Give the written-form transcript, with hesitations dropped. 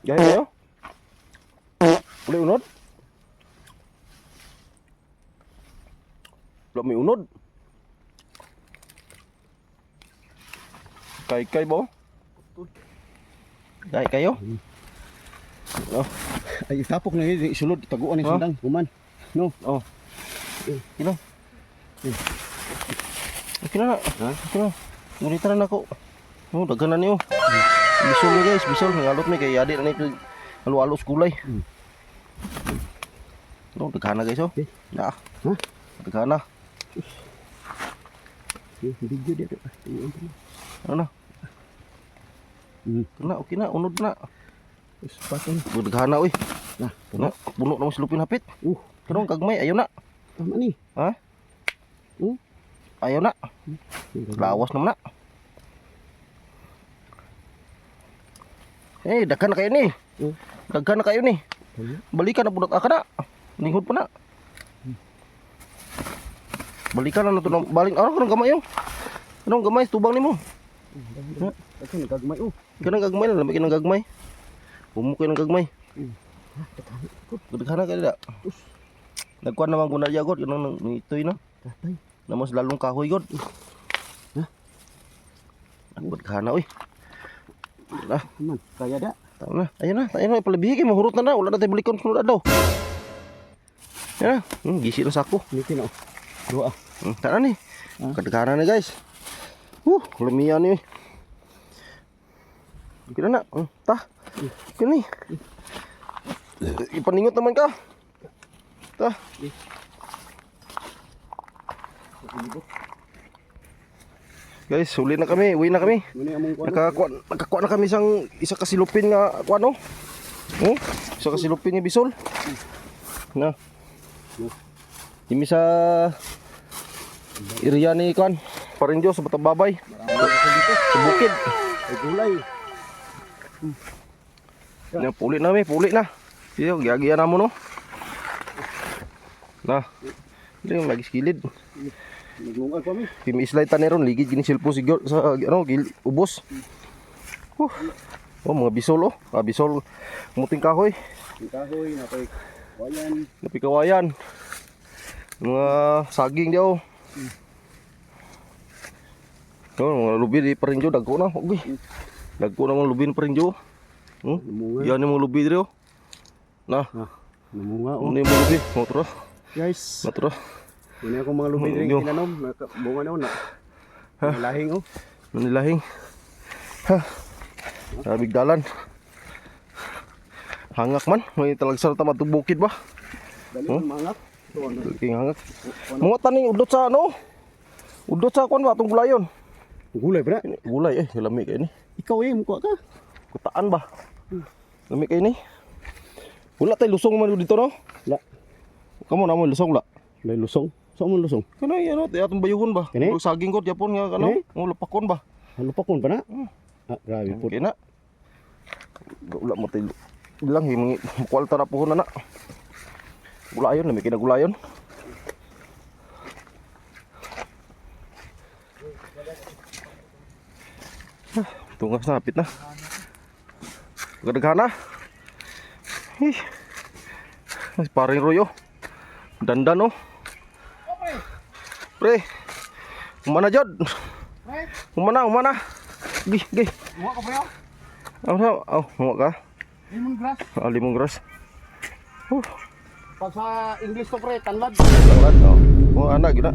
Gahi kayo? Wala unod? Wala may unod. Kay kay bo? Gahi kayo? Oh, Ay tapok na yun, isulod taguan ni Ha? sundang human. No. Oh. Kilo. Okay na na. Ha? Okay na. Ngunita na nako. Oh, daghan na niyo. Bisol ni guys, bisol. Ngalot mi kay adi na ni alo-alo sa gulay. No, daghan na guys oh. Eh. Na. Ha? Daghan na. Eh, video dito. Ano na? Na, okay na, unod na. Patong. Daghan na oy. Na, No, puno na mo silupin hapit. Kanong gagmay, ayaw na. Tama ni. Ha? Ayaw na. Lawas naman na. Eh, daghan na kayo ni. Daghan na kayo ni. Balikan na budak ka na. Linghod pa na. Balikan na na to ng baling araw kanang gamay oh. Anong gamay tubang nimo? Ako nagagmay oh. Kanang gagmay na lamig kanang gagmay. Humo kayo ng gagmay. Daghan na kayo da. Nagkuan naman ko na god kanang itoy na. Tatay. Namos lalong kahoy god. Ha? Daghan na oy. Na. Man, kaya da. Tama na. Ayun na, ayun na, palabihi kay mahurot na na. Wala na tayo balikon sunod adlaw. Ayun na. Gisi na sako. Niti na oh. Dua. Tara ni. Ah. Kadaghanan na guys. Lumiya ni. Okay na na. Ta. Okay ni. Ipaningot naman ka. Ta. Guys, huli na kami. Uwi na kami. Muna among kuan. Nakakuha na kami isang isa ka silupin nga kuan oh. Oh, isa ka silupin nga bisol. Na. Dimi sa area ni kuan, Parinjo sa Batababay. Sa bukid. Ay gulay. Na puli na mi, puli na. Iyo, giagian na mo no. Na. Dili yung lagi sa gilid. Naglungag kami. Kimi slide ta ron, ligid gini cellphone siguro sa ano, ubos. Huh. Oh, mga bisol oh. Ah, bisol. Muting kahoy. Ang kahoy na kay wayan. Napikawayan. Mga saging diyaw. Oh, mga lubi di parinjo dagko na. Uy. Dagko na mga lubi ni parinjo. Namunga. Yan yung mga lubi diri oh. Na, Namunga oh. ano yung mga lubi? Motor. Guys, Motor. muna akong mga lubi diri Yo. tinanom, bunga na oh na. Lahing oh. Nanilahing. Ha. Nabigdalan. Hangak man, may talagsar ta matug bukid ba? Dali man mangak. Ito ano. King hangak. Mga taning udot sa ano? Udot sa kuan ba atong gulayon? Gulay bra. Gulay eh, lami kay ni. Ikaw eh, mukha ka. Kutaan ba? Lami kay ni. Wala tay lusong man dito no? La. Kamo na mo lusong la. Lay lusong. Sa mo lusong? Kanay ano, ti atong bayuhon ba? Kani? Ug saging god yapon nga ano, Kani? mo lapakon ba? Ano pa kon pa na? Ah, grabe po. Okay na. Wala mo tay lang himang kwalta na puhon na na. Gulayon lami kay na gulayon. Ah, tungas na hapit na. Gadaghana. Eh. Ay, paring Roy oh. Dandan oh. Pre. Umana jod. Umana, umana. Gi, gi. Mukha ka pre oh. Oh, oh, oh, ka. Lemongrass. Ah, lemongrass. Pag sa English to pre, tanlad. Tanglad, oh. Oh, anak gina.